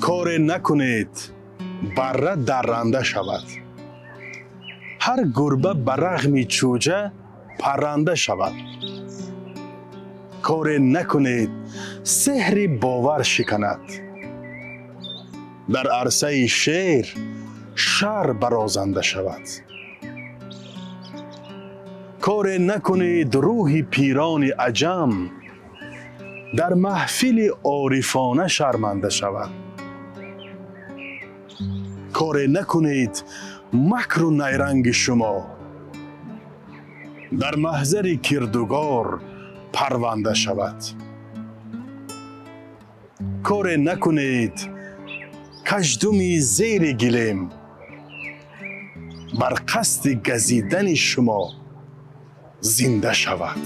Коре накунед, барра дарранда шавад. Ҳар гурба ба рағми чӯҷа парранда шавад. Коре накунед, сеҳри бовар шиканад. Дар арсаи шеър шар барозанда шавад. Коре накунед, рӯҳи пирони аҷам дар маҳфили орифона шарманда шавад. Коре накунед, макру найранги шумо дар маҳзари кирдугор парванда шавад. Коре накунед, каждуми зери гилем бар қасди газидани шумо зинда шавад.